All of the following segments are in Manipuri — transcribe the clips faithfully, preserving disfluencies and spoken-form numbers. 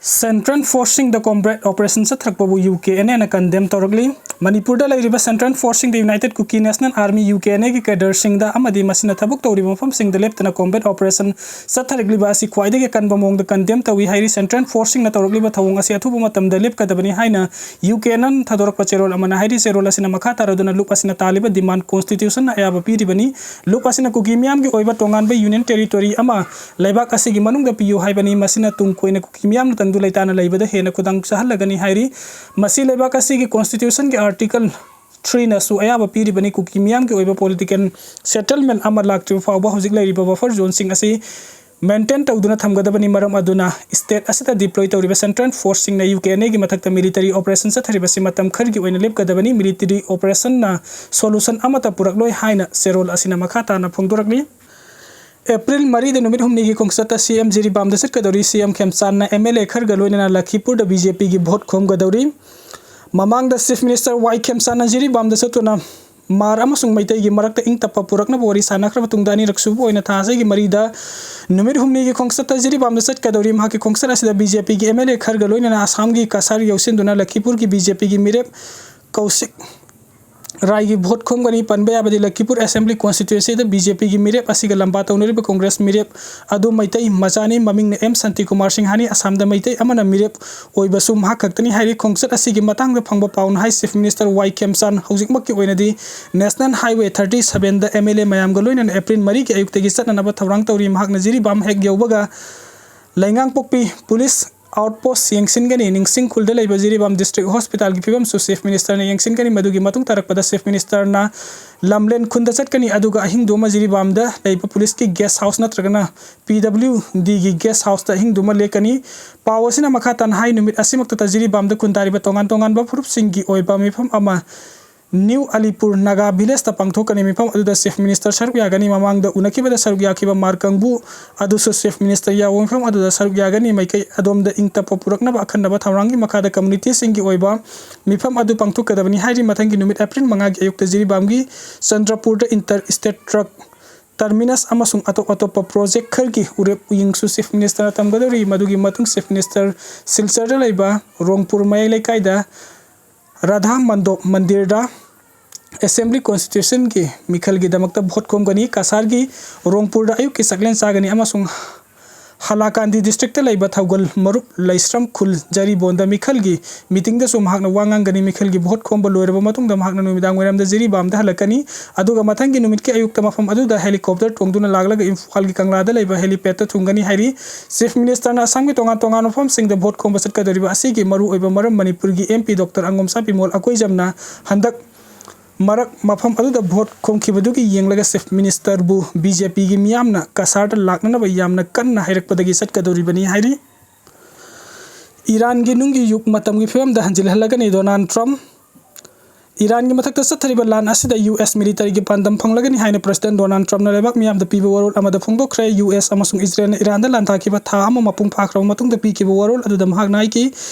Central Forcesꯁꯤꯡꯗ combat operation ꯆꯠꯊꯔꯛꯄꯕꯨ ꯌꯨ ꯀꯦ ꯑꯦꯟ ꯑꯦꯅ condemn ꯇꯧꯔꯛꯂꯤ꯫ ꯃꯅꯤꯄꯨꯔꯗ ꯂꯩꯔꯤꯕ Central Forcesꯁꯤꯡꯗ United Kukki National Army, U K N ꯑꯦꯒꯤ cadreꯁꯤꯡꯗ ꯑꯃꯗꯤ ꯃꯁꯤꯅ ꯊꯕꯛ ꯇꯧꯔꯤꯕ ꯃꯐꯝꯁꯤꯡꯗ ꯂꯦꯞꯇꯅ combat operation ꯆꯠꯊꯔꯛꯂꯤꯕ ꯑꯁꯤ ꯈ꯭ꯋꯥꯏꯗꯒꯤ ꯑꯀꯟꯕ ꯃꯑꯣꯡꯗ condemn ꯇꯧꯏ ꯍꯥꯏꯔꯤ꯫ Central Forcesꯁꯤꯡꯅ ꯇꯧꯔꯛꯂꯤꯕ ꯊꯧꯑꯣꯡ ꯑꯁꯤ ꯑꯊꯨꯕ ꯃꯇꯝꯗ ꯂꯦꯞꯀꯗꯕꯅꯤ ꯍꯥꯏꯅ ꯌꯨ ꯀꯦ ꯑꯦꯟ ꯑꯦꯅ ꯊꯥꯗꯣꯔꯛꯄ ꯆꯦꯔꯣꯜ ꯑꯃꯅ ꯍꯥꯏꯔꯤ꯫ ꯆꯦꯔꯣꯜ ꯑꯁꯤꯅ ꯃꯈꯥ ꯇꯥꯔꯗꯨꯅ ꯂꯨꯞ ꯑꯁꯤꯅ ꯇꯥꯜꯂꯤꯕ demand constitutionꯅ ꯑꯌꯥꯕ ꯄꯤꯔꯤꯕꯅꯤ꯫ ꯂꯨꯞ ꯑꯁꯤꯅ ꯀꯨꯀꯤ ꯃꯤꯌꯥꯝꯒꯤ ꯑꯣꯏꯕ ꯇꯣꯉꯥꯟꯕ union territory ꯑꯃ ꯂꯩꯕꯥꯛ ꯑꯁꯤꯒꯤ ꯃꯅꯨꯡꯗ ꯄꯤꯌꯨ ꯍꯥꯏꯕꯅꯤ꯫ ꯃꯁꯤꯅ ꯇꯨꯡ ꯀꯣꯏꯅ ꯀꯨꯀꯤ ꯃꯤꯌꯥꯝꯅ ꯇꯪꯗꯨ ꯂꯩꯇꯥꯅ ꯂꯩꯕꯗ ꯍꯦꯟꯅ ꯈꯨꯗꯣꯡ ꯆꯥꯍꯜꯂꯒꯅꯤ ꯍꯥꯏꯔꯤ꯫ ꯃꯁꯤ ꯂꯩꯕꯥꯛ ꯑꯁꯤꯒꯤ constitutionꯒꯤ article threeꯅꯁꯨ ꯑꯌꯥꯕ ꯄꯤꯔꯤꯕꯅꯤ꯫ ꯀꯨꯀꯤ ꯃꯤꯌꯥꯝꯒꯤ ꯑꯣꯏꯕ political settlement ꯑꯃ ꯂꯥꯛꯇ꯭ꯔꯤꯕ ꯐꯥꯎꯕ ꯍꯧꯖꯤꯛ ꯂꯩꯔꯤꯕ buffer zoneꯁꯤꯡ ꯑꯁꯤ maintain ꯇꯧꯗꯨꯅ ꯊꯝꯒꯗꯕꯅꯤ꯫ ꯃꯔꯝ ꯑꯗꯨꯅ state ꯑꯁꯤꯗ deploy ꯇꯧꯔꯤꯕ Central Forcesꯁꯤꯡꯅ ꯌꯨ ꯀꯦ ꯑꯦꯟ ꯑꯦꯒꯤ ꯃꯊꯛꯇ military operation ꯆꯠꯊꯔꯤꯕꯁꯤ ꯃꯇꯝ ꯈꯔꯒꯤ ꯑꯣꯏꯅ ꯂꯦꯞꯀꯗꯕꯅꯤ꯫ Military operationꯅ solution ꯑꯃꯠꯇ ꯄꯨꯔꯛꯂꯣꯏ ꯍꯥꯏꯅ ꯆꯦꯔꯣꯜ ꯑꯁꯤꯅ ꯃꯈꯥ ꯇꯥꯅ ꯐꯣꯡꯗꯣꯔꯛꯂꯤ꯫ ꯑꯦꯄ꯭ꯔꯤꯜ ꯃꯔꯤꯗ ꯅꯨꯃꯤꯠ ꯍꯨꯝꯅꯤꯒꯤ ꯈꯣꯡꯆꯠꯇ ꯁꯤ ꯑꯦꯝ ꯖꯤꯔꯤꯕꯥꯝꯗ ꯆꯠꯀꯗꯧꯔꯤ꯫ ꯁꯤ ꯑꯦꯝ ꯈꯦꯝꯆꯥꯟꯅ ꯑꯦꯝ ꯑꯦꯜ ꯑꯦ ꯈꯔꯒ ꯂꯣꯏꯅꯅ ꯂꯈꯤꯄꯨꯔꯗ ꯕꯤ ꯖꯦ ꯄꯤꯒꯤ vote ꯈꯣꯝꯒꯗꯧꯔꯤ꯫ ꯃꯃꯥꯡꯗ Chief Minister ꯋꯥꯏ ꯈꯦꯝꯆꯥꯟꯅ ꯖꯤꯔꯤꯕꯥꯝꯗ ꯆꯠꯇꯨꯅ ꯃꯥꯔ ꯑꯃꯁꯨꯡ ꯃꯩꯇꯩꯒꯤ ꯃꯔꯛꯇ ꯏꯪ ꯇꯞꯄ ꯄꯨꯔꯛꯅꯕ ꯋꯥꯔꯤ ꯁꯥꯟꯅꯈ꯭ꯔꯕ ꯇꯨꯡꯗ ꯑꯅꯤꯔꯛ ꯁꯨꯕ ꯑꯣꯏꯅ ꯊꯥ ꯑꯁꯤꯒꯤ ꯃꯔꯤꯗ ꯅꯨꯃꯤꯠ ꯍꯨꯝꯅꯤꯒꯤ ꯈꯣꯡꯆꯠꯇ ꯖꯤꯔꯤꯕꯥꯝꯗ ꯆꯠꯀꯗꯧꯔꯤ꯫ ꯃꯍꯥꯛꯀꯤ ꯈꯣꯡꯆꯠ ꯑꯁꯤꯗ ꯕꯤ ꯖꯦ ꯄꯤꯒꯤ ꯑꯦꯝ ꯑꯦꯜ ꯑꯦ ꯈꯔꯒ ꯂꯣꯏꯅꯅ ꯑꯁꯥꯝꯒꯤ ꯀꯁꯥꯔ ꯌꯧꯁꯤꯟꯗꯨꯅ ꯂꯈꯤꯄꯨꯔꯒꯤ ꯕꯤ ꯖꯦ ꯄꯤꯒꯤ ꯃꯤꯔꯦꯞ ꯀꯧꯁꯤꯛ ꯔꯥꯏꯒꯤ vote ꯈꯣꯝꯒꯅꯤ꯫ ꯄꯟꯕ ꯌꯥꯕꯗꯤ ꯂꯈꯤꯄꯨꯔ assembly constituencyꯗ ꯕꯤ ꯖꯦ ꯄꯤꯒꯤ ꯃꯤꯔꯦꯞ ꯑꯁꯤꯒ ꯂꯝꯕꯥ ꯇꯧꯅꯔꯤꯕ ꯀꯣꯡꯒ꯭ꯔꯦꯁ ꯃꯤꯔꯦꯞ ꯑꯗꯨ ꯃꯩꯇꯩ ꯃꯆꯥꯅꯤ꯫ ꯃꯃꯤꯡꯅ ꯑꯦꯝ ꯁꯥꯟꯇꯤ ꯀꯨꯃꯥꯔ ꯁꯤꯡꯍꯥꯅꯤ꯫ ꯑꯁꯥꯝꯗ ꯃꯩꯇꯩ ꯑꯃꯅ ꯃꯤꯔꯦꯞ ꯑꯣꯏꯕꯁꯨ ꯃꯍꯥꯛ ꯈꯛꯇꯅꯤ ꯍꯥꯏꯔꯤ꯫ ꯈꯣꯡꯆꯠ ꯑꯁꯤꯒꯤ ꯃꯇꯥꯡꯗ ꯐꯪꯕ ꯄꯥꯎꯅ ꯍꯥꯏ, Chief Minister ꯋꯥꯏ ꯈꯦꯝꯆꯥꯟ ꯍꯧꯖꯤꯛꯃꯛꯀꯤ ꯑꯣꯏꯅꯗꯤ National Highway thirty sevenꯗ ꯑꯦꯝ ꯑꯦꯜ ꯑꯦ ꯃꯌꯥꯝꯒ ꯂꯣꯏꯅꯅ ꯑꯦꯄ꯭ꯔꯤꯜ ꯃꯔꯤꯒꯤ ꯑꯌꯨꯛꯇꯒꯤ ꯆꯠꯅꯅꯕ ꯊꯧꯔꯥꯡ ꯇꯧꯔꯤ꯫ ꯃꯍꯥꯛꯅ ꯖꯤꯔꯤꯕꯥꯝ ꯍꯦꯛ ꯌꯧꯕꯒ ꯂꯩꯉꯥꯡꯄꯣꯛꯄꯤ police outpost ꯌꯦꯡꯁꯤꯟꯒꯅꯤ꯫ ꯅꯤꯡꯁꯤꯡ ꯈꯨꯜꯗ ꯂꯩꯕ ꯖꯤꯔꯤꯕꯥꯝ district hospitalꯒꯤ ꯐꯤꯕꯝꯁꯨ Chief Ministerꯅ ꯌꯦꯡꯁꯤꯟꯒꯅꯤ꯫ ꯃꯗꯨꯒꯤ ꯃꯇꯨꯡ ꯇꯥꯔꯛꯄꯗ Chief Ministerꯅ ꯂꯝꯂꯦꯟ ꯈꯨꯟꯗ ꯆꯠꯀꯅꯤ, ꯑꯗꯨꯒ ꯑꯍꯤꯡꯗꯨꯃ ꯖꯤꯔꯤꯕꯥꯝꯗ ꯂꯩꯕ policeꯀꯤ guest house ꯅꯠꯇ꯭ꯔꯒꯅ ꯄꯤ ꯗꯕ꯭ꯂꯤꯎ ꯗꯤꯒꯤ guest houseꯇ ꯑꯍꯤꯡꯗꯨꯃ ꯂꯦꯛꯀꯅꯤ꯫ ꯄꯥꯎ ꯑꯁꯤꯅ ꯃꯈꯥ ꯇꯥꯅ ꯍꯥꯏ, ꯅꯨꯃꯤꯠ ꯑꯁꯤꯃꯛꯇꯗ ꯖꯤꯔꯤꯕꯥꯝꯗ ꯈꯨꯟꯗꯥꯔꯤꯕ ꯇꯣꯉꯥꯟ ꯇꯣꯉꯥꯟꯕ ꯐꯨꯔꯨꯞꯁꯤꯡꯒꯤ ꯑꯣꯏꯕ ꯃꯤꯐꯝ ꯑꯃ New Alipur Naga Villageꯇ ꯄꯥꯡꯊꯣꯛꯀꯅꯤ꯫ ꯃꯤꯐꯝ ꯑꯗꯨꯗ Chief Minister ꯁꯔꯨꯛ ꯌꯥꯒꯅꯤ꯫ ꯃꯃꯥꯡꯗ ꯎꯅꯈꯤꯕꯗ ꯁꯔꯨꯛ ꯌꯥꯈꯤꯕ ꯃꯥꯔ ꯀꯥꯡꯕꯨ ꯑꯗꯨꯁꯨ Chief Minister ꯌꯥꯎꯕ ꯃꯤꯐꯝ ꯑꯗꯨꯗ ꯁꯔꯨꯛ ꯌꯥꯒꯅꯤ꯫ ꯃꯥꯏꯀꯩ ꯑꯗꯣꯝꯗ ꯏꯪ ꯇꯞꯄ ꯄꯨꯔꯛꯅꯕ ꯑꯈꯟꯅꯕ ꯊꯧꯔꯥꯡꯒꯤ ꯃꯈꯥꯗ communityꯁꯤꯡꯒꯤ ꯑꯣꯏꯕ ꯃꯤꯐꯝ ꯑꯗꯨ ꯄꯥꯡꯊꯣꯛꯀꯗꯕꯅꯤ ꯍꯥꯏꯔꯤ꯫ ꯃꯊꯪꯒꯤ ꯅꯨꯃꯤꯠ ꯑꯦꯄ꯭ꯔꯤꯜ ꯃꯉꯥꯒꯤ ꯑꯌꯨꯛꯇ ꯖꯤꯔꯤꯕꯥꯝꯒꯤ ꯆꯟꯗ꯭ꯔꯄꯨꯔꯗ inter state truck ꯇꯔꯃꯤꯅꯁ ꯑꯃꯁꯨꯡ ꯑꯇꯣꯞ ꯑꯇꯣꯞꯄ ꯄ꯭ꯔꯣꯖꯦꯛ ꯈꯔꯒꯤ ꯎꯔꯦꯞ ꯌꯦꯡꯁꯨ ꯆꯤꯐ ꯃꯤꯅꯤꯁꯇꯔꯅ ꯇꯝꯒꯗꯧꯔꯤ꯫ ꯃꯗꯨꯒꯤ ꯃꯇꯨꯡ ꯆꯤꯐ ꯃꯤꯅꯤꯁꯇꯔ ꯁꯤꯜꯆꯔꯗ ꯂꯩꯕ ꯔꯣꯡꯄꯨꯔ ꯃꯌꯥꯏ ꯂꯩꯀꯥꯏꯗ ꯔꯥꯙꯥ ꯃꯟꯗꯣꯞ ꯃꯟꯗꯤꯔꯗ ꯑꯦꯁꯦꯝꯕ꯭ꯂꯤ ꯀꯣꯟꯁꯇꯤꯇ꯭ꯌꯨꯁꯟꯒꯤ ꯃꯤꯈꯜꯒꯤꯗꯃꯛꯇ ꯚꯣꯠ ꯈꯣꯝꯒꯅꯤ꯫ ꯀꯁꯥꯔꯒꯤ ꯔꯣꯡꯄꯨꯔꯗ ꯑꯌꯨꯛꯀꯤ ꯆꯥꯛꯂꯦꯟ ꯆꯥꯒꯅꯤ ꯑꯃꯁꯨꯡ ꯍꯂꯥꯀꯥꯟꯗꯤ ꯗꯤꯁꯇ꯭ꯔꯤꯛꯇ ꯂꯩꯕ ꯊꯧꯒꯜ ꯃꯔꯨꯞ ꯂꯩꯁ꯭ꯔꯝ ꯈꯨꯜ ꯖꯔꯤꯕꯣꯟꯗ ꯃꯤꯈꯜꯒꯤ ꯃꯤꯇꯤꯡꯗꯁꯨ ꯃꯍꯥꯛꯅ ꯋꯥ ꯉꯥꯡꯒꯅꯤ꯫ ꯃꯤꯈꯜꯒꯤ ꯚꯣꯠ ꯈꯣꯝꯕ ꯂꯣꯏꯔꯕ ꯃꯇꯨꯡꯗ ꯃꯍꯥꯛꯅ ꯅꯨꯃꯤꯗꯥꯡ ꯋꯥꯏꯔꯝꯗ ꯖꯤꯔꯤꯕꯥꯝꯗ ꯍꯜꯂꯛꯀꯅꯤ꯫ ꯑꯗꯨꯒ ꯃꯊꯪꯒꯤ ꯅꯨꯃꯤꯠꯀꯤ ꯑꯌꯨꯛꯇ ꯃꯐꯝ ꯑꯗꯨꯗ ꯍꯦꯂꯤꯀꯣꯞꯇꯔ ꯇꯣꯡꯗꯨꯅ ꯂꯥꯛꯂꯒ ꯏꯝꯐꯥꯜꯒꯤ ꯀꯪꯂꯥꯗ ꯂꯩꯕ ꯍꯦꯂꯤꯄꯦꯗꯇ ꯊꯨꯡꯒꯅꯤ ꯍꯥꯏꯔꯤ꯫ ꯆꯤꯐ ꯃꯤꯅꯤꯁꯇꯔꯅ ꯑꯁꯥꯝꯒꯤ ꯇꯣꯉꯥꯟ ꯇꯣꯉꯥꯟꯕ ꯃꯐꯝꯁꯤꯡꯗ ꯚꯣꯠ ꯈꯣꯝꯕ ꯆꯠꯀꯗꯧꯔꯤꯕ ꯑꯁꯤꯒꯤ ꯃꯔꯨꯑꯣꯏꯕ ꯃꯔꯝ ꯃꯅꯤꯄꯨꯔꯒꯤ ꯑꯦꯝ ꯄꯤ ꯗꯣꯛꯇꯔ ꯑꯉꯣꯝꯁꯥ ꯕꯤꯃꯣꯜ ꯑꯀꯣꯏꯖꯝꯅ ꯍꯟꯗꯛ ꯃꯔꯛ ꯃꯐꯝ ꯑꯗꯨꯗ ꯚꯣꯠ ꯈꯣꯝꯈꯤꯕꯗꯨꯒꯤ ꯌꯦꯡꯂꯒ ꯆꯤꯐ ꯃꯤꯅꯤꯁꯇꯔꯕꯨ ꯕꯤ ꯖꯦ ꯄꯤꯒꯤ ꯃꯤꯌꯥꯝꯅ ꯀꯁꯥꯔꯗ ꯂꯥꯛꯅꯅꯕ ꯌꯥꯝꯅ ꯀꯟꯅ ꯍꯥꯏꯔꯛꯄꯗꯒꯤ ꯆꯠꯀꯗꯧꯔꯤꯕꯅꯤ ꯍꯥꯏꯔꯤ꯫ ꯏꯔꯥꯟꯒꯤ ꯅꯨꯡꯒꯤ ꯌꯨꯒ ꯃꯇꯝꯒꯤ ꯐꯤꯕꯝꯗ ꯍꯟꯖꯤꯜꯍꯜꯂꯒꯅꯤ ꯗꯣꯅꯥꯜꯗ ꯇ꯭ꯔꯝꯞ꯫ ꯏꯔꯥꯟꯒꯤ ꯃꯊꯛꯇ ꯆꯠꯊꯔꯤꯕ ꯂꯥꯟ ꯑꯁꯤꯗ ꯌꯨ ꯑꯦꯁ ꯃꯤꯂꯤꯇꯔꯤꯒꯤ ꯄꯥꯟꯗꯝ ꯐꯪꯂꯒꯅꯤ ꯍꯥꯏꯅ ꯄ꯭ꯔꯁꯤꯗꯦꯟꯠ ꯗꯣꯅꯥꯜꯗ ꯇ꯭ꯔꯝꯞꯅ ꯂꯩꯕꯥꯛ ꯃꯤꯌꯥꯝꯗ ꯄꯤꯕ ꯋꯥꯔꯣꯜ ꯑꯃꯗ ꯐꯣꯡꯗꯣꯛꯈ꯭ꯔꯦ꯫ ꯌꯨ ꯑꯦꯁ ꯑꯃꯁꯨꯡ ꯏꯖꯔꯦꯜꯅ ꯏꯔꯥꯟꯗ ꯂꯥꯟ ꯊꯥꯈꯤꯕ ꯊꯥ ꯑꯃ ꯃꯄꯨꯡ ꯐꯥꯈ꯭ꯔꯕ ꯃꯇꯨꯡꯗ ꯄꯤꯈꯤꯕ ꯋꯥꯔꯣꯜ ꯑꯗꯨꯗ ꯃꯍꯥꯛꯅ ꯍꯥꯏꯈꯤ,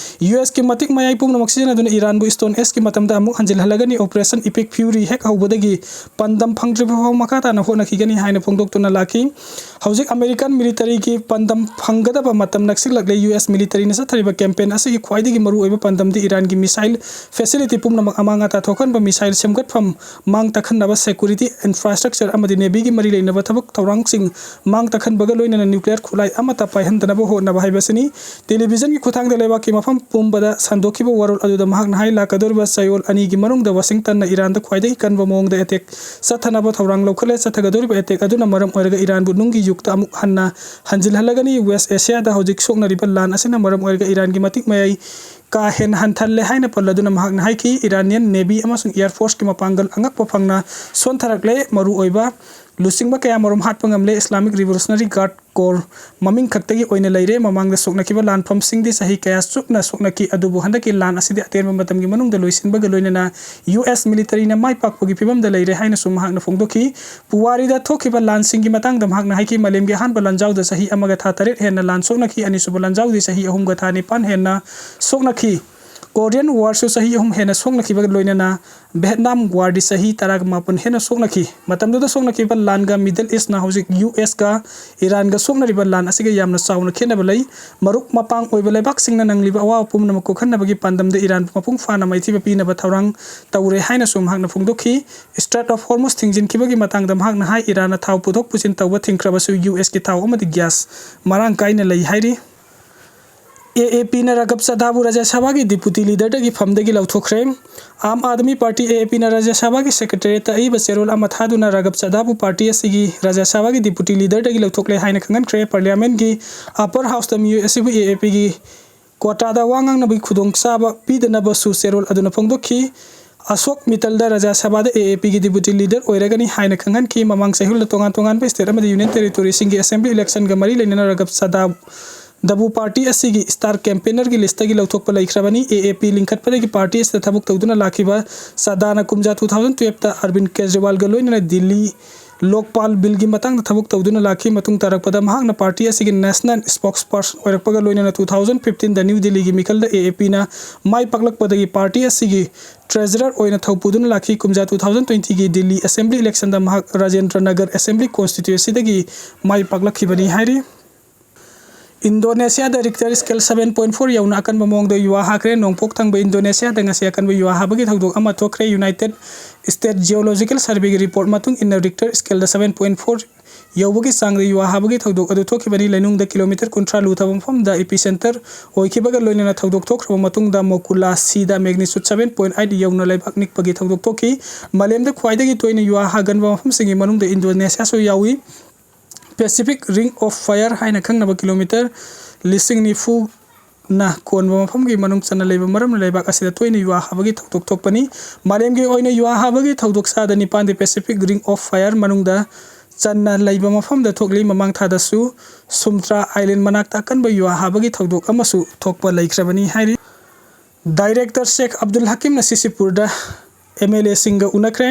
ꯌꯨ ꯑꯦꯁꯀꯤ ꯃꯇꯤꯛ ꯃꯌꯥꯏ ꯄꯨꯝꯅꯃꯛ ꯁꯤꯖꯤꯟꯅꯗꯨꯅ ꯏꯔꯥꯟꯕꯨ ꯁ꯭ꯇꯣꯟ ꯑꯦꯖꯀꯤ ꯃꯇꯝꯗ ꯑꯃꯨꯛ ꯍꯟꯖꯤꯜꯍꯜꯂꯒꯅꯤ꯫ ꯑꯣꯄꯔꯦꯁꯟ ꯏꯄꯤꯛ ꯐ꯭ꯌꯨꯔꯤ ꯍꯦꯛ ꯍꯧꯕꯗꯒꯤ ꯄꯥꯟꯗꯝ ꯐꯪꯗ꯭ꯔꯤꯕ ꯐꯥꯎ ꯃꯈꯥ ꯇꯥꯅ ꯍꯣꯠꯅꯈꯤꯒꯅꯤ ꯍꯥꯏꯅ ꯐꯣꯡꯗꯣꯛꯇꯨꯅ ꯂꯥꯛꯈꯤ꯫ ꯍꯧꯖꯤꯛ ꯑꯃꯦꯔꯤꯀꯥꯟ ꯃꯤꯂꯤꯇꯔꯤꯒꯤ ꯄꯥꯟꯗꯝ ꯐꯪꯒꯗꯕ ꯃꯇꯝ ꯅꯛꯁꯤꯜꯂꯛꯂꯦ꯫ ꯌꯨ ꯑꯦꯁ ꯃꯤꯂꯤꯇꯔꯤꯅ ꯆꯠꯊꯔꯤꯕ ꯀꯦꯝꯄꯦꯟ ꯑꯁꯤꯒꯤ ꯈ꯭ꯋꯥꯏꯗꯒꯤ ꯃꯔꯨꯑꯣꯏꯕ ꯄꯥꯟꯗꯝꯗꯤ ꯏꯔꯥꯟꯒꯤ ꯃꯤꯁꯥꯏꯜ ꯐꯦꯁꯤꯂꯤꯇꯤ ꯄꯨꯝꯅꯃꯛ ꯑꯃꯥꯡ ꯑꯇꯥ ꯊꯣꯛꯍꯟꯕ, ꯃꯤꯁꯥꯏꯜ ꯁꯦꯝꯒꯠꯐꯝ ꯃꯥꯡ ꯇꯥꯛꯍꯟꯅꯕ, ꯁꯦꯀꯨꯔꯤꯇꯤ ꯏꯟꯐ꯭ꯔꯥꯁ꯭ꯇ꯭ꯔꯛꯆꯔ ꯑꯃꯗꯤ ꯅꯦꯚꯤꯒꯤ ꯃꯔꯤ ꯂꯩꯅꯕ ꯊꯕꯛ ꯊꯧꯔꯥꯡꯁꯤꯡ ꯃꯥꯡ ꯇꯥꯛꯍꯟꯕꯒ ꯂꯣꯏꯅꯅ ꯅ꯭ꯌꯨꯀ꯭ꯂꯤꯌꯔ ꯈꯨꯠꯂꯥꯏ ꯑꯃꯠꯇ ꯄꯥꯏꯍꯟꯗꯅꯕ ꯍꯣꯠꯅꯕ ꯍꯥꯏꯕꯁꯤꯅꯤ꯫ ꯇꯦꯂꯤꯚꯤꯖꯟꯒꯤ ꯈꯨꯠꯊꯥꯡꯗ ꯂꯩꯕꯥꯛꯀꯤ ꯃꯐꯝ ꯄꯨꯝꯕꯗ ꯁꯟꯗꯣꯛꯈꯤꯕ ꯋꯥꯔꯣꯜ ꯑꯗꯨꯗ ꯃꯍꯥꯛꯅ ꯍꯥꯏ, ꯂꯥꯛꯀꯗꯧꯔꯤꯕ ꯆꯌꯣꯜ ꯑꯅꯤꯒꯤ ꯃꯅꯨꯡꯗ ꯋꯥꯁꯤꯡꯇꯟꯅ ꯏꯔꯥꯟꯗ ꯈ꯭ꯋꯥꯏꯗꯒꯤ ꯀꯟꯕ ꯃꯑꯣꯡꯗ ꯑꯦꯇꯦꯛ ꯆꯠꯊꯅꯕ ꯊꯧꯔꯥꯡ ꯂꯧꯈꯠꯂꯦ꯫ ꯆꯠꯊꯒꯗꯧꯔꯤꯕ ꯑꯦꯇꯦꯛ ꯑꯗꯨꯅ ꯃꯔꯝ ꯑꯣꯏꯔꯒ ꯏꯔꯥꯟꯕꯨ ꯅꯨꯡꯒꯤ ꯌꯨꯒꯇ ꯑꯃꯨꯛ ꯍꯟꯅ ꯍꯟꯖꯤꯜꯍꯜꯂꯒꯅꯤ꯫ ꯋꯦꯁ ꯑꯦꯁꯤꯌꯥꯗ ꯍꯧꯖꯤꯛ ꯁꯣꯛꯅꯔꯤꯕ ꯂꯥꯟ ꯑꯁꯤꯅ ꯃꯔꯝ ꯑꯣꯏꯔꯒ ꯏꯔꯥꯟꯒꯤ ꯃꯇꯤꯛ ꯃꯌꯥꯏ ꯀꯥ ꯍꯦꯟꯅ ꯍꯟꯊꯜꯂꯦ ꯍꯥꯏꯅ ꯄꯜꯂꯗꯨꯅ ꯃꯍꯥꯛꯅ ꯍꯥꯏꯈꯤ, ꯏꯔꯥꯅꯤꯌꯟ ꯅꯦꯚꯤ ꯑꯃꯁꯨꯡ ꯑꯦꯌꯔ ꯐꯣꯔꯁꯀꯤ ꯃꯄꯥꯡꯒꯜ ꯑꯉꯛꯄ ꯐꯪꯅ ꯁꯣꯟꯊꯔꯛꯂꯦ꯫ ꯃꯔꯨꯑꯣꯏꯕ ꯂꯨꯆꯤꯡꯕ ꯀꯌꯥ ꯃꯔꯨꯝ ꯍꯥꯠꯄ ꯉꯝꯂꯦ꯫ ꯏꯁꯂꯥꯃꯤꯛ ꯔꯤꯚꯣꯂꯨꯁꯅꯔꯤ ꯒꯥꯔꯗ ꯀꯣꯔ ꯃꯃꯤꯡ ꯈꯛꯇꯒꯤ ꯑꯣꯏꯅ ꯂꯩꯔꯦ꯫ ꯃꯃꯥꯡꯗ ꯁꯣꯛꯅꯈꯤꯕ ꯂꯥꯟꯐꯝꯁꯤꯡꯗꯤ ꯆꯍꯤ ꯀꯌꯥ ꯆꯨꯞꯅ ꯁꯣꯛꯅꯈꯤ, ꯑꯗꯨꯕꯨ ꯍꯟꯗꯛꯀꯤ ꯂꯥꯟ ꯑꯁꯤꯗꯤ ꯑꯇꯦꯟꯕ ꯃꯇꯝꯒꯤ ꯃꯅꯨꯡꯗ ꯂꯣꯏꯁꯤꯟꯕꯒ ꯂꯣꯏꯅꯅ ꯌꯨ ꯑꯦꯁ ꯃꯤꯂꯤꯇꯔꯤꯅ ꯃꯥꯏ ꯄꯥꯛꯄꯒꯤ ꯐꯤꯕꯝꯗ ꯂꯩꯔꯦ ꯍꯥꯏꯅꯁꯨ ꯃꯍꯥꯛꯅ ꯐꯣꯡꯗꯣꯛꯈꯤ꯫ ꯄꯨꯋꯥꯔꯤꯗ ꯊꯣꯛꯈꯤꯕ ꯂꯥꯟꯁꯤꯡꯒꯤ ꯃꯇꯥꯡꯗ ꯃꯍꯥꯛꯅ ꯍꯥꯏꯈꯤ, ꯃꯥꯂꯦꯝꯒꯤ ꯑꯍꯥꯟꯕ ꯂꯥꯟꯖꯥꯎꯗ ꯆꯍꯤ ꯑꯃꯒ ꯊꯥ ꯇꯔꯦꯠ ꯍꯦꯟꯅ ꯂꯥꯟ ꯁꯣꯛꯅꯈꯤ, ꯑꯅꯤꯁꯨꯕ ꯂꯥꯟꯖꯥꯎꯗꯤ ꯆꯍꯤ ꯑꯍꯨꯝꯒ ꯊꯥ ꯅꯤꯄꯥꯟ ꯍꯦꯟꯅ ꯁꯣꯛꯅꯈꯤ꯫ ꯀꯣꯔꯤꯌꯟ ꯋꯥꯔꯁꯨ ꯆꯍꯤ ꯑꯍꯨꯝ ꯍꯦꯟꯅ ꯁꯣꯛꯅꯈꯤꯕꯒ ꯂꯣꯏꯅꯅ ꯚꯦꯠꯅꯥꯝ ꯋꯥꯔꯗꯤ ꯆꯍꯤ ꯇꯔꯥꯃꯥꯄꯟ ꯍꯦꯟꯅ ꯁꯣꯛꯅꯈꯤ꯫ ꯃꯇꯝꯗꯨꯗ ꯁꯣꯛꯅꯈꯤꯕ ꯂꯥꯟꯒ ꯃꯤꯗꯜ ꯏꯁ꯭ꯠꯅ ꯍꯧꯖꯤꯛ ꯌꯨ ꯑꯦꯁꯀ ꯏꯔꯥꯟꯒ ꯁꯣꯛꯅꯔꯤꯕ ꯂꯥꯟ ꯑꯁꯤꯒ ꯌꯥꯝꯅ ꯆꯥꯎꯅ ꯈꯦꯠꯅꯕ ꯂꯩ꯫ ꯃꯔꯨꯞ ꯃꯄꯥꯡ ꯑꯣꯏꯕ ꯂꯩꯕꯥꯛꯁꯤꯡꯅ ꯅꯪꯂꯤꯕ ꯑꯋꯥꯕ ꯄꯨꯝꯅꯃꯛ ꯀꯣꯛꯍꯟꯅꯕꯒꯤ ꯄꯥꯟꯗꯝꯗ ꯏꯔꯥꯟꯕꯨ ꯃꯄꯨꯡ ꯐꯥꯅ ꯃꯥꯏꯊꯤꯕ ꯄꯤꯅꯕ ꯊꯧꯔꯥꯡ ꯇꯧꯔꯦ ꯍꯥꯏꯅꯁꯨ ꯃꯍꯥꯛꯅ ꯐꯣꯡꯗꯣꯛꯈꯤ꯫ ꯏꯁꯇ꯭ꯔꯦꯠ ꯑꯣꯐ ꯍꯣꯔꯃꯨꯖ ꯊꯤꯡꯖꯤꯟꯈꯤꯕꯒꯤ ꯃꯇꯥꯡꯗ ꯃꯍꯥꯛꯅ ꯍꯥꯏ, ꯏꯔꯥꯟꯅ ꯊꯥꯎ ꯄꯨꯊꯣꯛ ꯄꯨꯁꯤꯟ ꯇꯧꯕ ꯊꯤꯡꯈ꯭ꯔꯕꯁꯨ ꯌꯨ ꯑꯦꯁꯀꯤ ꯊꯥꯎ ꯑꯃꯗꯤ ꯒ꯭ꯌꯥꯁ ꯃꯔꯥꯡ ꯀꯥꯏꯅ ꯂꯩ ꯍꯥꯏꯔꯤ꯫ ꯑꯦ ꯑꯦ ꯄꯤꯅ ꯔꯥꯒꯕ ꯆꯥꯗꯥꯕꯨ ꯔꯥꯖ꯭ꯌ ꯁꯚꯥꯒꯤ ꯗꯤꯄꯨꯇꯤ ꯂꯤꯗꯔꯗꯒꯤ ꯐꯝꯗꯒꯤ ꯂꯧꯊꯣꯛꯈ꯭ꯔꯦ꯫ ꯑꯥꯝ ꯑꯥꯗꯃꯤ ꯄꯥꯔꯇꯤ, ꯑꯦ ꯑꯦ ꯄꯤꯅ ꯔꯥꯖ꯭ꯌ ꯁꯚꯥꯒꯤ ꯁꯦꯀ꯭ꯔꯦꯇꯦꯔꯤꯌꯦꯠꯇ ꯑꯏꯕ ꯆꯦꯔꯣꯜ ꯑꯃ ꯊꯥꯗꯨꯅ ꯔꯥꯒꯕ ꯆꯥꯗꯥꯕꯨ ꯄꯥꯔꯇꯤ ꯑꯁꯤꯒꯤ ꯔꯥꯖ꯭ꯌ ꯁꯚꯥꯒꯤ ꯗꯤꯄꯨꯇꯤ ꯂꯤꯗꯔꯗꯒꯤ ꯂꯧꯊꯣꯛꯂꯦ ꯍꯥꯏꯅ ꯈꯪꯍꯟꯈ꯭ꯔꯦ꯫ ꯄꯥꯔꯂꯤꯌꯥꯃꯦꯟꯒꯤ ꯑꯄꯔ ꯍꯥꯎꯁꯇ ꯃꯤꯑꯣꯏ ꯑꯁꯤꯕꯨ ꯑꯦ ꯑꯦ ꯄꯤꯒꯤ ꯀ꯭ꯋꯥꯇꯥꯗ ꯋꯥ ꯉꯥꯡꯅꯕꯒꯤ ꯈꯨꯗꯣꯡꯆꯥꯕ ꯄꯤꯗꯅꯕꯁꯨ ꯆꯦꯔꯣꯜ ꯑꯗꯨꯅ ꯐꯣꯡꯗꯣꯛꯈꯤ꯫ ꯑꯁꯣꯛ ꯃꯤꯇꯜꯗ ꯔꯥꯖ꯭ꯌ ꯁꯚꯥꯗ ꯑꯦ ꯑꯦ ꯄꯤꯒꯤ ꯗꯤꯄꯨꯇꯤ ꯂꯤꯗꯔ ꯑꯣꯏꯔꯒꯅꯤ ꯍꯥꯏꯅ ꯈꯪꯍꯟꯈꯤ꯫ ꯃꯃꯥꯡ ꯆꯍꯤꯗ ꯇꯣꯉꯥꯟ ꯇꯣꯉꯥꯟꯕ ꯁ꯭ꯇꯦꯠ ꯑꯃꯗꯤ ꯌꯨꯅꯤꯌꯟ ꯇꯦꯔꯤꯇꯣꯔꯤꯁꯤꯡꯒꯤ ꯑꯦꯁꯦꯝꯕ꯭ꯂꯤ ꯏꯂꯦꯛꯁꯟꯒ ꯃꯔꯤ ꯂꯩꯅꯅ ꯔꯥꯒꯕ ꯆꯥꯗꯥꯕ ꯗꯕꯨ ꯄꯥꯔꯇꯤ ꯑꯁꯤꯒꯤ ꯁ꯭ꯇꯥꯔ ꯀꯦꯝꯄꯦꯅꯔꯒꯤ ꯂꯤꯁꯇꯒꯤ ꯂꯧꯊꯣꯛꯄ ꯂꯩꯈ꯭ꯔꯕꯅꯤ꯫ ꯑꯦ ꯑꯦ ꯄꯤ ꯂꯤꯡꯈꯠꯄꯗꯒꯤ ꯄꯥꯔꯇꯤ ꯑꯁꯤꯗ ꯊꯕꯛ ꯇꯧꯗꯨꯅ ꯂꯥꯛꯈꯤꯕ ꯆꯥꯗꯥꯅ ꯀꯨꯝꯖꯥ two thousand twelveꯇ ꯑꯔꯕꯤꯟ ꯀꯦꯖ꯭ꯔꯤꯋꯥꯜꯒ ꯂꯣꯏꯅꯅ ꯗꯤꯜꯂꯤ ꯂꯣꯛꯄꯥꯜ ꯕꯤꯜꯒꯤ ꯃꯇꯥꯡꯗ ꯊꯕꯛ ꯇꯧꯗꯨꯅ ꯂꯥꯛꯈꯤ꯫ ꯃꯇꯨꯡ ꯇꯥꯔꯛꯄꯗ ꯃꯍꯥꯛꯅ ꯄꯥꯔꯇꯤ ꯑꯁꯤꯒꯤ ꯅꯦꯁꯅꯦꯜ ꯁ꯭ꯄꯣꯛꯁꯄꯔꯁꯟ ꯑꯣꯏꯔꯛꯄꯒ ꯂꯣꯏꯅꯅ two thousand fifteenꯗ ꯅ꯭ꯌꯨ ꯗꯤꯜꯂꯤꯒꯤ ꯃꯤꯈꯜꯗ ꯑꯦ ꯑꯦ ꯄꯤꯅ ꯃꯥꯏ ꯄꯥꯛꯂꯛꯄꯗꯒꯤ ꯄꯥꯔꯇꯤ ꯑꯁꯤꯒꯤ ꯇ꯭ꯔꯦꯖꯔꯔ ꯑꯣꯏꯅ ꯊꯧ ꯄꯨꯗꯨꯅ ꯂꯥꯛꯈꯤ꯫ ꯀꯨꯝꯖꯥ two thousand twentyꯒꯤ ꯗꯤꯜꯂꯤ ꯑꯦꯁꯦꯝꯕ꯭ꯂꯤ ꯏꯂꯦꯛꯁꯟꯗ ꯃꯍꯥꯛ ꯔꯥꯖꯦꯟꯗ꯭ꯔ ꯅꯒꯔ ꯑꯦꯁꯦꯝꯕ꯭ꯂꯤ ꯀꯣꯟꯁꯇꯤꯇ꯭ꯋꯦꯟꯁꯤꯗꯒꯤ ꯃꯥꯏ ꯄꯥꯛꯂꯛꯈꯤꯕꯅꯤ ꯍꯥꯏꯔꯤ꯫ ꯏꯟꯗꯣꯅꯦꯁꯤꯌꯥꯗ ꯔꯤꯛꯇꯔ ꯁ꯭ꯀꯦꯜ seven point four ꯌꯧꯅ ꯑꯀꯟꯕ ꯃꯑꯣꯡꯗ ꯌꯨ ꯋꯥ ꯍꯥꯈ꯭ꯔꯦ꯫ ꯅꯣꯡꯄꯣꯛ ꯊꯪꯕ ꯏꯟꯗꯣꯅꯦꯁꯤꯌꯥꯗ ꯉꯁꯤ ꯑꯀꯟꯕ ꯌꯨ ꯋꯥ ꯍꯥꯕꯒꯤ ꯊꯧꯗꯣꯛ ꯑꯃ ꯊꯣꯛꯈ꯭ꯔꯦ꯫ ꯌꯨꯅꯥꯏꯇꯦꯗ ꯁ꯭ꯇꯦꯠ ꯖꯤꯑꯣꯂꯣꯖꯤꯀꯦꯜ ꯁꯔꯚꯦꯒꯤ ꯔꯤꯄꯣꯔꯠ ꯃꯇꯨꯡ ꯏꯟꯅ ꯔꯤꯛꯇꯔ ꯁ꯭ꯀꯦꯜꯗ seven point four ꯌꯧꯕꯒꯤ ꯆꯥꯡꯗ ꯌꯨ ꯋꯥ ꯍꯥꯕꯒꯤ ꯊꯧꯗꯣꯛ ꯑꯗꯨ ꯊꯣꯛꯈꯤꯕꯅꯤ꯫ ꯂꯩꯅꯨꯡꯗ ꯀꯤꯂꯣꯃꯤꯇꯔ ꯀꯨꯟꯊ꯭ꯔꯥ ꯂꯨꯊꯕ ꯃꯐꯝꯗ ꯏꯄꯤꯁꯦꯟꯇꯔ ꯑꯣꯏꯈꯤꯕꯒ ꯂꯣꯏꯅꯅ ꯊꯧꯗꯣꯛ ꯊꯣꯛꯈ꯭ꯔꯕ ꯃꯇꯨꯡꯗ ꯃꯣꯀꯨꯂꯥꯁꯤꯗ magnitude seven point eight ꯌꯧꯅ ꯂꯩꯕꯥꯛ ꯅꯤꯛꯄꯒꯤ ꯊꯧꯗꯣꯛ ꯊꯣꯛꯈꯤ꯫ ꯃꯥꯂꯦꯝꯗ ꯈ꯭ꯋꯥꯏꯗꯒꯤ ꯇꯣꯏꯅ ꯌꯨ ꯋꯥ ꯍꯥꯒꯟꯕ ꯃꯐꯝꯁꯤꯡꯒꯤ ꯃꯅꯨꯡꯗ ꯏꯟꯗꯣꯅꯦꯁꯤꯌꯥꯁꯨ ꯌꯥꯎꯏ꯫ Pacific Ring of Fire ꯍꯥꯏꯅ ꯈꯪꯅꯕ ꯀꯤꯂꯣꯃꯤꯇꯔ ꯂꯤꯁꯤꯡ ꯅꯤꯐꯨꯅ ꯀꯣꯟꯕ ꯃꯐꯝꯒꯤ ꯃꯅꯨꯡ ꯆꯟꯅ ꯂꯩꯕ ꯃꯔꯝꯅ ꯂꯩꯕꯥꯛ ꯑꯁꯤꯗ ꯇꯣꯏꯅ ꯌꯨ ꯋꯥ ꯍꯥꯕꯒꯤ ꯊꯧꯗꯣꯛ ꯊꯣꯛꯄꯅꯤ꯫ ꯃꯥꯂꯦꯝꯒꯤ ꯑꯣꯏꯅ ꯌꯨ ꯋꯥ ꯍꯥꯕꯒꯤ ꯊꯧꯗꯣꯛ ꯆꯥꯗ ꯅꯤꯄꯥꯟꯗꯤ Pacific Ring of Fire ꯃꯅꯨꯡꯗ ꯆꯟꯅ ꯂꯩꯕ ꯃꯐꯝꯗ ꯊꯣꯛꯂꯤ꯫ ꯃꯃꯥꯡ ꯊꯥꯗꯁꯨ ꯁꯨꯝꯇ꯭ꯔꯥ ꯑꯥꯏꯂꯦꯟ ꯃꯅꯥꯛꯇ ꯑꯀꯟꯕ ꯌꯨ ꯋꯥ ꯍꯥꯕꯒꯤ ꯊꯧꯗꯣꯛ ꯑꯃꯁꯨ ꯊꯣꯛꯄ ꯂꯩꯈ꯭ꯔꯕꯅꯤ ꯍꯥꯏꯔꯤ꯫ ꯗꯥꯏꯔꯦꯛꯇꯔ ꯁꯦꯈ ꯑꯕꯗꯨꯜ ꯍꯀꯤꯝꯅ ꯁꯤꯁꯤꯄꯨꯔꯗ ꯑꯦꯝ ꯑꯦꯜ ꯑꯦꯁꯤꯡꯒ ꯎꯅꯈ꯭ꯔꯦ꯫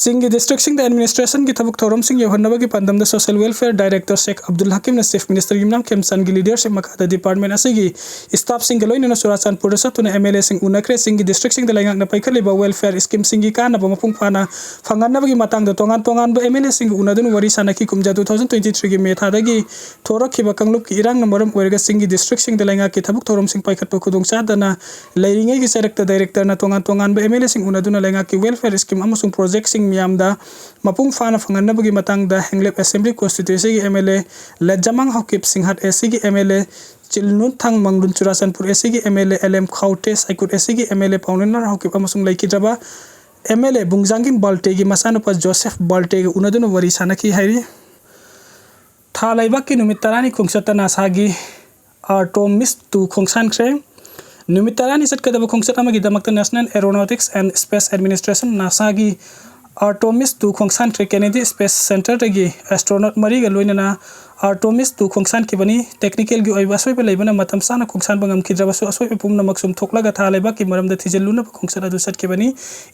ꯆꯤꯡꯒꯤ ꯗꯤꯁꯇ꯭ꯔꯤꯛꯁꯤꯡꯗ ꯑꯦꯗꯃꯤꯅꯤꯁꯇ꯭ꯔꯦꯁꯟꯒꯤ ꯊꯕꯛ ꯊꯧꯔꯝꯁꯤꯡ ꯌꯧꯍꯟꯅꯕꯒꯤ ꯄꯥꯟꯗꯝꯗ ꯁꯣꯁꯤꯌꯦꯜ ꯋꯦꯜꯐꯤꯌꯔ ꯗꯥꯏꯔꯦꯛꯇꯔ ꯁꯦꯈ ꯑꯕꯗꯨꯜ ꯍꯀꯤꯝꯅ ꯆꯤꯐ ꯃꯤꯅꯤꯁꯇꯔ ꯌꯨꯝꯅꯥꯝ ꯈꯦꯝꯆꯥꯟꯒꯤ ꯂꯤꯗꯔꯁꯤꯞ ꯃꯈꯥꯗ ꯗꯤꯄꯥꯔꯠꯃꯦꯟ ꯑꯁꯤꯒꯤ ꯁ꯭ꯇꯥꯐꯁꯤꯡꯒ ꯂꯣꯏꯅꯅ ꯆꯨꯔꯥꯆꯥꯟꯄꯨꯔꯗ ꯆꯠꯇꯨꯅ ꯑꯦꯝ ꯑꯦꯜ ꯑꯦꯁꯤꯡ ꯎꯅꯈ꯭ꯔꯦ꯫ ꯆꯤꯡꯒꯤ ꯗꯤꯁꯇ꯭ꯔꯤꯛꯁꯤꯡꯗ ꯂꯩꯉꯥꯛꯅ ꯄꯥꯏꯈꯠꯂꯤꯕ ꯋꯦꯜꯐꯤꯌꯔ ꯁ꯭ꯀꯤꯝꯁꯤꯡꯒꯤ ꯀꯥꯟꯅꯕ ꯃꯄꯨꯡ ꯐꯥꯅ ꯐꯪꯍꯟꯅꯕꯒꯤ ꯃꯇꯥꯡꯗ ꯇꯣꯉꯥꯟ ꯇꯣꯉꯥꯟꯕ ꯑꯦꯝ ꯑꯦꯜ ꯑꯦꯁꯤꯡꯒ ꯎꯅꯗꯨꯅ ꯋꯥꯔꯤ ꯁꯥꯅꯈꯤ꯫ ꯀꯨꯝꯖꯥ ꯇꯨ ꯊꯥꯎꯖꯟ ꯇ꯭ꯋꯦꯟꯇꯤ ꯊ꯭ꯔꯤꯒꯤ ꯃꯦ ꯊꯥꯗꯒꯤ ꯊꯣꯔꯛꯈꯤꯕ ꯀꯥꯡꯂꯨꯞꯀꯤ ꯏꯔꯥꯡꯅ ꯃꯔꯝ ꯑꯣꯏꯔꯒ ꯆꯤꯡꯒꯤ ꯗꯤꯁꯇ꯭ꯔꯤꯛꯁꯤꯡꯗ ꯂꯩꯉꯥꯛꯀꯤ ꯊꯕꯛ ꯊꯧꯔꯝꯁꯤꯡ ꯄꯥꯏꯈꯠꯄ ꯈꯨꯗꯣꯡꯆꯥꯗꯅ ꯂꯩꯔꯤꯉꯩꯒꯤ ꯆꯔꯛꯇ ꯗꯥꯏꯔꯦꯛꯇꯔꯅ ꯇꯣꯉꯥꯟ ꯇꯣꯉꯥꯟꯕ ꯑꯦꯝ ꯑꯦꯜ ꯑꯦꯁꯤꯡ ꯎꯅꯗꯨꯅ ꯂꯩꯉꯥꯛꯀꯤ ꯋꯦꯜꯐꯤꯌꯔ ꯁ꯭ꯀꯤꯝ ꯑꯃꯁꯨꯡ ꯄ꯭ꯔꯣꯖꯦꯛꯁꯤꯡ ꯃꯤꯌꯥꯝꯗ ꯃꯄꯨꯡ ꯐꯥꯅ ꯐꯪꯍꯟꯅꯕꯒꯤ ꯃꯇꯥꯡꯗ ꯍꯦꯡꯂꯦꯞ ꯑꯦꯁꯦꯝꯕ꯭ꯂꯤ ꯀꯣꯟꯁꯇꯤꯇ꯭ꯋꯦꯟꯁꯤꯒꯤ ꯑꯦꯝ ꯑꯦꯜ ꯑꯦ ꯂꯖꯃꯥꯡ ꯍꯥꯎꯀꯤꯞ ꯁꯤꯡꯍꯠ ꯑꯦ ꯁꯤꯒꯤ M L A Chinlunthang Manglun Churachandpur A ꯁꯤꯒꯤ M L A L M Khaute, Saikot A ꯁꯤꯒꯤ ꯑꯦꯝ ꯑꯦꯜ ꯑꯦ ꯄꯥꯎꯅꯦꯟꯅꯔ ꯍꯥꯎꯀꯤꯞ ꯑꯃꯁꯨꯡ ꯂꯩꯈꯤꯗ꯭ꯔꯕ ꯑꯦꯝ ꯑꯦꯜ ꯑꯦ ꯕꯨꯡꯖꯥꯡꯒꯤꯝ ꯕꯥꯜꯇꯦꯒꯤ ꯃꯆꯥꯅꯨꯄꯥ ꯖꯣꯁꯦꯐ ꯕꯥꯜꯇꯦꯒ ꯎꯅꯗꯨꯅ ꯋꯥꯔꯤ ꯁꯥꯅꯈꯤ ꯍꯥꯏꯔꯤ꯫ ꯊꯥ ꯂꯩꯕꯥꯛꯀꯤ ꯅꯨꯃꯤꯠ ꯇꯔꯥꯅꯤ ꯈꯣꯡꯆꯠꯇ ꯅꯥꯁꯥꯒꯤ ꯑꯥꯔꯇꯣꯃꯤꯁ ꯇꯨ ꯈꯣꯡꯁꯥꯟꯈ꯭ꯔꯦ꯫ ꯅꯨꯃꯤꯠ ꯇꯔꯥꯅꯤ ꯆꯠꯀꯗꯕ ꯈꯣꯡꯆꯠ ꯑꯃꯒꯤꯗꯃꯛꯇ National Aeronautics and Space Administration, ꯅꯥꯁꯥꯒꯤ ꯑꯥꯔꯇꯣꯃꯤꯁ ꯇꯨ ꯈꯣꯡꯁꯥꯟꯈ꯭ꯔꯦ꯫ ꯀꯦꯅꯦꯗꯤ ꯁ꯭ꯄꯦꯁ ꯁꯦꯟꯇꯔꯗꯒꯤ ꯑꯦꯁꯇ꯭ꯔꯣꯅꯣꯠ ꯃꯔꯤꯒ ꯂꯣꯏꯅꯅ ꯑꯥꯔꯇꯣꯃꯤꯁ ꯇꯨ ꯈꯣꯡꯁꯥꯟꯈꯤꯕꯅꯤ꯫ ꯇꯦꯛꯅꯤꯀꯦꯜꯒꯤ ꯑꯣꯏꯕ ꯑꯁꯣꯏꯕ ꯂꯩꯕꯅ ꯃꯇꯝ ꯆꯥꯅ ꯈꯣꯡꯁꯥꯟꯕ ꯉꯝꯈꯤꯗ꯭ꯔꯕꯁꯨ, ꯑꯁꯣꯏꯕ ꯄꯨꯝꯅꯃꯛ ꯆꯨꯝꯊꯣꯛꯂꯒ ꯊꯥ ꯂꯩꯕꯥꯛꯀꯤ ꯃꯔꯝꯗ ꯊꯤꯖꯤꯜꯂꯨꯅꯕ ꯈꯣꯡꯆꯠ ꯑꯗꯨ ꯆꯠꯈꯤꯕꯅꯤ꯫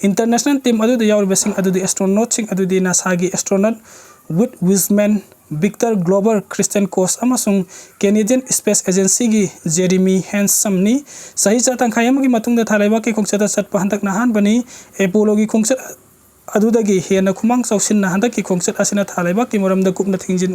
ꯏꯟꯇꯔꯅꯦꯁꯅꯦꯜ ꯇꯤꯝ ꯑꯗꯨꯗ ꯌꯥꯎꯔꯤꯕꯁꯤꯡ ꯑꯗꯨꯗꯤ ꯑꯦꯁꯇ꯭ꯔꯣꯅꯣꯠꯁꯤꯡ ꯑꯗꯨꯗꯤ ꯅꯥꯁꯥꯒꯤ ꯑꯦꯁꯇ꯭ꯔꯣꯅꯣꯠ ꯋꯤꯠ Wiseman, Victor Glover, Christina Koch ꯑꯃꯁꯨꯡ ꯀꯦꯅꯦꯗꯤꯌꯟ ꯁ꯭ꯄꯦꯁ ꯑꯦꯖꯦꯟꯁꯤꯒꯤ ꯖꯦꯔꯤꯃꯤ ꯍꯦꯟꯁꯝꯅꯤ꯫ ꯆꯍꯤ ꯆꯥ ꯇꯪꯈꯥꯏ ꯑꯃꯒꯤ ꯃꯇꯨꯡꯗ ꯊꯥ ꯂꯩꯕꯥꯛꯀꯤ ꯈꯣꯡꯆꯠꯇ ꯆꯠꯄ ꯍꯟꯗꯛꯅ ꯑꯍꯥꯟꯕꯅꯤ꯫ ꯑꯦꯄꯣꯂꯣꯒꯤ ꯈꯣꯡꯆꯠ ꯑꯗꯨꯗꯒꯤ ꯍꯦꯟꯅ ꯈꯨꯃꯥꯡ ꯆꯥꯎꯁꯤꯟꯅ ꯍꯟꯗꯛꯀꯤ ꯈꯣꯡꯆꯠ ꯑꯁꯤꯅ ꯊꯥ ꯂꯩꯕꯥꯛꯀꯤ ꯃꯔꯝꯗ ꯀꯨꯞꯅ ꯊꯤꯡꯖꯤꯟ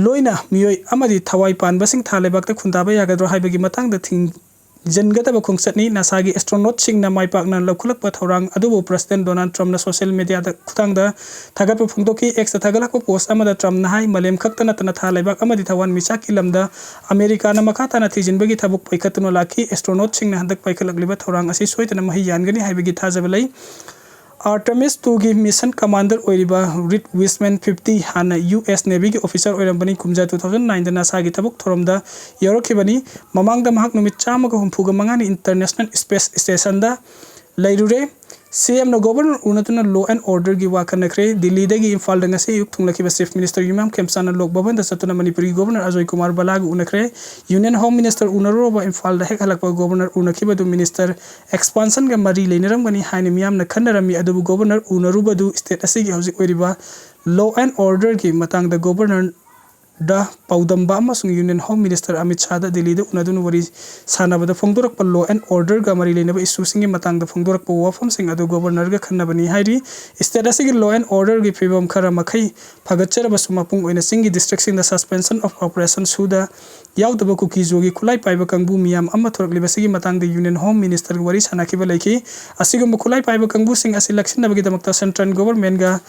ꯂꯣꯏꯅ ꯃꯤꯑꯣꯏ ꯑꯃꯗꯤ ꯊꯋꯥꯏ ꯄꯥꯟꯕꯁꯤꯡ ꯊꯥ ꯂꯩꯕꯥꯛꯇ ꯈꯨꯟꯗꯥꯕ ꯌꯥꯒꯗ꯭ꯔꯣ ꯍꯥꯏꯕꯒꯤ ꯃꯇꯥꯡꯗ ꯊꯤꯡꯖꯤꯟꯒꯗꯕ ꯈꯣꯡꯆꯠꯅꯤ꯫ ꯅꯥꯁꯥꯒꯤ ꯑꯦꯁꯇ꯭ꯔꯣꯅꯣꯠꯁꯤꯡꯅ ꯃꯥꯏ ꯄꯥꯛꯅ ꯂꯧꯈꯠꯂꯛꯄ ꯊꯧꯔꯥꯡ ꯑꯗꯨꯕꯨ ꯄ꯭ꯔꯁꯤꯗꯦꯟ ꯗꯣꯅꯥꯜꯗ ꯇ꯭ꯔꯝꯞꯅ ꯁꯣꯁꯤꯌꯦꯜ ꯃꯤꯗꯤꯌꯥꯗ ꯈꯨꯠꯊꯥꯡꯗ ꯊꯥꯒꯠꯄ ꯐꯣꯡꯗꯣꯛꯈꯤ꯫ ꯑꯦꯛꯁꯇ ꯊꯥꯒꯠꯂꯛꯄ ꯄꯣꯁ ꯑꯃꯗ ꯇ꯭ꯔꯝꯞꯅ ꯍꯥꯏ, ꯃꯥꯂꯦꯝ ꯈꯛꯇ ꯅꯠꯇꯅ ꯊꯥ ꯂꯩꯕꯥꯛ ꯑꯃꯗꯤ ꯊꯋꯥꯟꯃꯤꯆꯥꯛꯀꯤ ꯂꯝꯗ ꯑꯃꯦꯔꯤꯀꯥꯅ ꯃꯈꯥ ꯇꯥꯅ ꯊꯤꯖꯤꯟꯕꯒꯤ ꯊꯕꯛ ꯄꯥꯏꯈꯠꯇꯨꯅ ꯂꯥꯛꯈꯤ꯫ ꯑꯦꯁꯇ꯭ꯔꯣꯅꯣꯠꯁꯤꯡꯅ ꯍꯟꯗꯛ ꯄꯥꯏꯈꯠꯂꯛꯂꯤꯕ ꯊꯧꯔꯥꯡ ꯑꯁꯤ ꯁꯣꯏꯗꯅ ꯃꯍꯩ ꯌꯥꯟꯒꯅꯤ ꯍꯥꯏꯕꯒꯤ ꯊꯥꯖꯕ ꯂꯩ꯫ ꯑꯥꯔꯇꯦꯃꯤꯁ ꯇꯨꯒꯤ ꯃꯤꯁꯟ ꯀꯃꯥꯟꯗꯔ ꯑꯣꯏꯔꯤꯕ ꯔꯤꯠ ꯋꯤꯁꯃꯦꯟ ꯐꯤꯐꯇꯤ ꯍꯥꯟꯅ ꯌꯨ ꯑꯦꯁ ꯅꯦꯚꯤꯒꯤ ꯑꯣꯐꯤꯁꯔ ꯑꯣꯏꯔꯝꯕꯅꯤ꯫ ꯀꯨꯝꯖꯥ ꯇꯨ ꯊꯥꯎꯖꯟ ꯅꯥꯏꯟꯗ ꯅꯥꯁꯥꯒꯤ ꯊꯕꯛ ꯊꯧꯔꯝꯗ ꯌꯥꯎꯔꯛꯈꯤꯕꯅꯤ꯫ ꯃꯃꯥꯡꯗ ꯃꯍꯥꯛ ꯅꯨꯃꯤꯠ ꯆꯥꯝꯃꯒ ꯍꯨꯝꯐꯨꯒ ꯃꯉꯥꯅꯤ ꯏꯟꯇꯔꯅꯦꯁꯅꯦꯜ ꯁ꯭ꯄꯦꯁ ꯁ꯭ꯇꯦꯁꯟꯗ ꯂꯩꯔꯨꯔꯦ꯫ ꯁꯤ ꯑꯦꯝꯅ ꯒꯣꯚꯔꯅꯔ ꯎꯅꯗꯨꯅ law and orderꯒꯤ ꯋꯥ ꯈꯟꯅꯈ꯭ꯔꯦ꯫ ꯗꯤꯜꯂꯤꯗꯒꯤ ꯏꯝꯐꯥꯜꯗ ꯉꯁꯤ ꯑꯌꯨꯛ ꯊꯨꯡꯂꯈꯤꯕ Chief Minister ꯌꯨꯝꯅꯥꯝ ꯈꯦꯝꯆꯥꯟꯅ ꯂꯣꯛ ꯚꯕꯟꯗ ꯆꯠꯇꯨꯅ ꯃꯅꯤꯄꯨꯔꯒꯤ governor Ajoy Kumar ꯕꯂꯥꯒ ꯎꯅꯈ꯭ꯔꯦ꯫ Union Home Minister ꯎꯅꯔꯨꯔꯕ ꯏꯝꯐꯥꯜꯗ ꯍꯦꯛ ꯍꯜꯂꯛꯄ ꯒꯣꯚꯔꯅꯔ ꯎꯅꯈꯤꯕꯗꯨ minister expansionꯒ ꯃꯔꯤ ꯂꯩꯅꯔꯝꯒꯅꯤ ꯍꯥꯏꯅ ꯃꯤꯌꯥꯝꯅ ꯈꯟꯅꯔꯝꯃꯤ, ꯑꯗꯨꯕꯨ ꯒꯣꯚꯔꯅꯔ ꯎꯅꯔꯨꯕꯗꯨ state ꯑꯁꯤꯒꯤ ꯍꯧꯖꯤꯛ ꯑꯣꯏꯔꯤꯕ law and orderꯒꯤ ꯃꯇꯥꯡꯗ ꯒꯣꯚꯔꯅꯔ ꯗ ꯄꯥꯎꯗꯝꯕ ꯑꯃꯁꯨꯡ Union Home Minister ꯑꯃꯤꯠ ꯁꯥꯍꯗ ꯗꯤꯜꯂꯤꯗ ꯎꯅꯗꯨꯅ ꯋꯥꯔꯤ ꯁꯥꯟꯅꯕꯗ ꯐꯣꯡꯗꯣꯔꯛꯄ law and orderꯒ ꯃꯔꯤ ꯂꯩꯅꯕ issueꯁꯤꯡꯒꯤ ꯃꯇꯥꯡꯗ ꯐꯣꯡꯗꯣꯔꯛꯄ ꯋꯥꯐꯝꯁꯤꯡ ꯑꯗꯨ ꯒꯣꯚꯔꯅꯔꯒ ꯈꯟꯅꯕꯅꯤ ꯍꯥꯏꯔꯤ꯫ State ꯑꯁꯤꯒꯤ law and orderꯒꯤ ꯐꯤꯕꯝ ꯈꯔ ꯃꯈꯩ ꯐꯒꯠꯆꯔꯕꯁꯨ, ꯃꯄꯨꯡ ꯑꯣꯏꯅ ꯆꯤꯡꯒꯤ districtꯁꯤꯡꯗ suspension of operation ꯁꯨꯗ ꯌꯥꯎꯗꯕ ꯀꯨꯀꯤ-ꯖꯣꯒꯤ ꯈꯨꯠꯂꯥꯏ ꯄꯥꯏꯕ ꯀꯥꯡꯕꯨ ꯃꯤꯌꯥꯝ ꯑꯃ ꯊꯣꯔꯛꯂꯤꯕꯁꯤꯒꯤ ꯃꯇꯥꯡꯗ Union Home Ministerꯒ ꯋꯥꯔꯤ ꯁꯥꯟꯅꯈꯤꯕ ꯂꯩꯈꯤ꯫ ꯑꯁꯤꯒꯨꯝꯕ ꯈꯨꯠꯂꯥꯏ ꯄꯥꯏꯕ ꯀꯥꯡꯕꯨꯁꯤꯡ ꯑꯁꯤ ꯂꯥꯛꯁꯤꯟꯅꯕꯒꯤꯗꯃꯛꯇ central governmentꯒ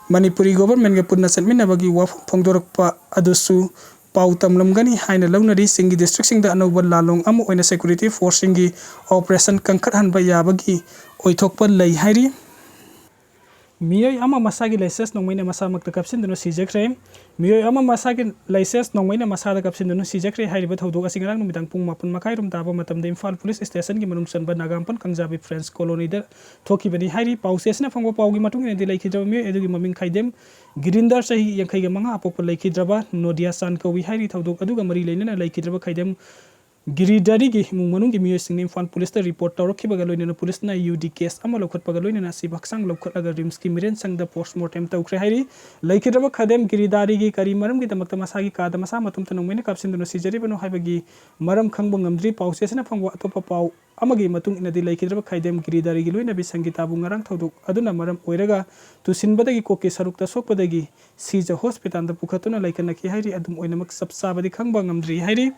ꯃꯅꯤꯄꯨꯔꯤ governmentꯒ ꯄꯨꯟꯅ ꯆꯠꯃꯤꯟꯅꯕꯒꯤ ꯋꯥꯐꯝ ꯐꯣꯡꯗꯣꯔꯛꯄ ꯑꯗꯨꯁꯨ ꯄꯥꯎ ꯇꯝꯂꯝꯒꯅꯤ ꯍꯥꯏꯅ ꯂꯧꯅꯔꯤ꯫ ꯆꯤꯡꯒꯤ districtꯁꯤꯡꯗ ꯑꯅꯧꯕ ꯂꯥꯂꯣꯡ ꯑꯃ ꯑꯣꯏꯅ security forceꯁꯤꯡꯒꯤ operation ꯀꯟꯈꯠꯍꯟꯕ ꯌꯥꯕꯒꯤ ꯑꯣꯏꯊꯣꯛꯄ ꯂꯩ ꯍꯥꯏꯔꯤ꯫ ꯃꯤꯑꯣꯏ ꯑꯃ ꯃꯁꯥꯒꯤ ꯂꯥꯏꯁꯦꯟꯁ ꯅꯣꯡꯃꯩꯅ ꯃꯁꯥꯃꯛꯇ ꯀꯥꯞꯁꯤꯟꯗꯨꯅ ꯁꯤꯖꯈ꯭ꯔꯦ꯫ ꯃꯤꯑꯣꯏ ꯑꯃ ꯃꯁꯥꯒꯤ ꯂꯥꯏꯁꯦꯟꯁ ꯅꯣꯡꯃꯩꯅ ꯃꯁꯥꯗ ꯀꯥꯞꯁꯤꯟꯗꯨꯅ ꯁꯤꯖꯈ꯭ꯔꯦ꯫ ꯍꯥꯏꯔꯤꯕ ꯊꯧꯗꯣꯛ ꯑꯁꯤ ꯉꯔꯥꯡ ꯅꯨꯃꯤꯗꯥꯡ ꯄꯨꯡ ꯃꯥꯄꯟ ꯃꯈꯥꯏ ꯔꯣꯝ ꯇꯥꯕ ꯃꯇꯝꯗ ꯏꯝꯐꯥꯜ police stationꯒꯤ ꯃꯅꯨꯡ ꯆꯟꯕ ꯅꯥꯒꯥꯝꯄꯥꯜ ꯀꯥꯡꯖꯥꯕꯤ French colonyꯗ ꯊꯣꯛꯈꯤꯕꯅꯤ ꯍꯥꯏꯔꯤ꯫ ꯄꯥꯎꯆꯦꯁꯤꯅ ꯐꯪꯕ ꯄꯥꯎꯒꯤ ꯃꯇꯨꯡ ꯏꯟꯅꯗꯤ, ꯂꯩꯈꯤꯗ꯭ꯔꯕ ꯃꯤꯑꯣꯏ ꯑꯗꯨꯒꯤ ꯃꯃꯤꯡ ꯈꯥꯏꯗꯦꯝ ꯒꯤꯔꯤꯟꯗꯔ, ꯆꯍꯤ ꯌꯥꯡꯈꯩꯒ ꯃꯉꯥ, ꯑꯄꯣꯛꯄ ꯂꯩꯈꯤꯗ꯭ꯔꯕ ꯅꯣꯗꯤꯌꯥ ꯆꯥꯟ ꯀꯧꯏ ꯍꯥꯏꯔꯤ꯫ ꯊꯧꯗꯣꯛ ꯑꯗꯨꯒ ꯃꯔꯤ ꯂꯩꯅꯅ ꯂꯩꯈꯤꯗ꯭ꯔꯕ ꯈꯥꯏꯗꯦꯝ ꯒꯤꯔꯤꯗꯥꯔꯤꯒꯤ ꯏꯃꯨꯡ ꯃꯅꯨꯡꯒꯤ ꯃꯤꯑꯣꯏꯁꯤꯡꯅ ꯏꯝꯐꯥꯜ policeꯇ report ꯇꯧꯔꯛꯈꯤꯕꯒ ꯂꯣꯏꯅꯅ policeꯅ UD case ꯑꯃ ꯂꯧꯈꯠꯄꯒ ꯂꯣꯏꯅꯅ ꯑꯁꯤꯕꯨ ꯍꯛꯆꯥꯡ ꯂꯧꯈꯠꯂꯒ RIMSꯀꯤ ꯃꯤꯔꯦꯟꯁꯪꯗ post mortem ꯇꯧꯈ꯭ꯔꯦ ꯍꯥꯏꯔꯤ꯫ ꯂꯩꯈꯤꯗ꯭ꯔꯕ ꯈꯥꯏꯗꯦꯝ ꯒꯤꯔꯤꯗꯥꯔꯤꯒꯤ ꯀꯔꯤ ꯃꯔꯝꯒꯤꯗꯃꯛꯇ ꯃꯁꯥꯒꯤ ꯀꯥꯗ ꯃꯁꯥ ꯃꯇꯣꯝꯇ ꯅꯣꯡꯃꯩꯅ ꯀꯥꯞꯁꯤꯟꯗꯨꯅ ꯁꯤꯖꯔꯤꯕꯅꯣ ꯍꯥꯏꯕꯒꯤ ꯃꯔꯝ ꯈꯪꯕ ꯉꯝꯗ꯭ꯔꯤ꯫ ꯄꯥꯎꯆꯦꯁꯤꯅ ꯐꯪꯕ ꯑꯇꯣꯞꯄ ꯄꯥꯎ ꯑꯃꯒꯤ ꯃꯇꯨꯡ ꯏꯟꯅꯗꯤ, ꯂꯩꯈꯤꯗ꯭ꯔꯕ ꯈꯥꯏꯗꯦꯝ ꯒꯤꯔꯤꯗꯥꯔꯤꯒꯤ ꯂꯣꯏꯅꯕꯤ ꯁꯪꯒꯤꯇꯥꯕꯨ ꯉꯔꯥꯡ ꯊꯧꯗꯣꯛ ꯑꯗꯨꯅ ꯃꯔꯝ ꯑꯣꯏꯔꯒ ꯇꯨꯁꯤꯟꯕꯗꯒꯤ ꯀꯣꯛꯀꯤ ꯁꯔꯨꯛꯇ ꯁꯣꯛꯄꯗꯒꯤ ꯁꯤꯖ hospitalꯗ ꯄꯨꯈꯠꯇꯨꯅ ꯂꯥꯏꯀꯠꯅꯈꯤ ꯍꯥꯏꯔꯤ꯫ ꯑꯗꯨꯝ ꯑꯣꯏꯅꯃꯛ ꯆꯞ ꯆꯥꯕꯗꯤ ꯈꯪꯕ ꯉꯝꯗ꯭ꯔꯤ ꯍꯥꯏꯔꯤ꯫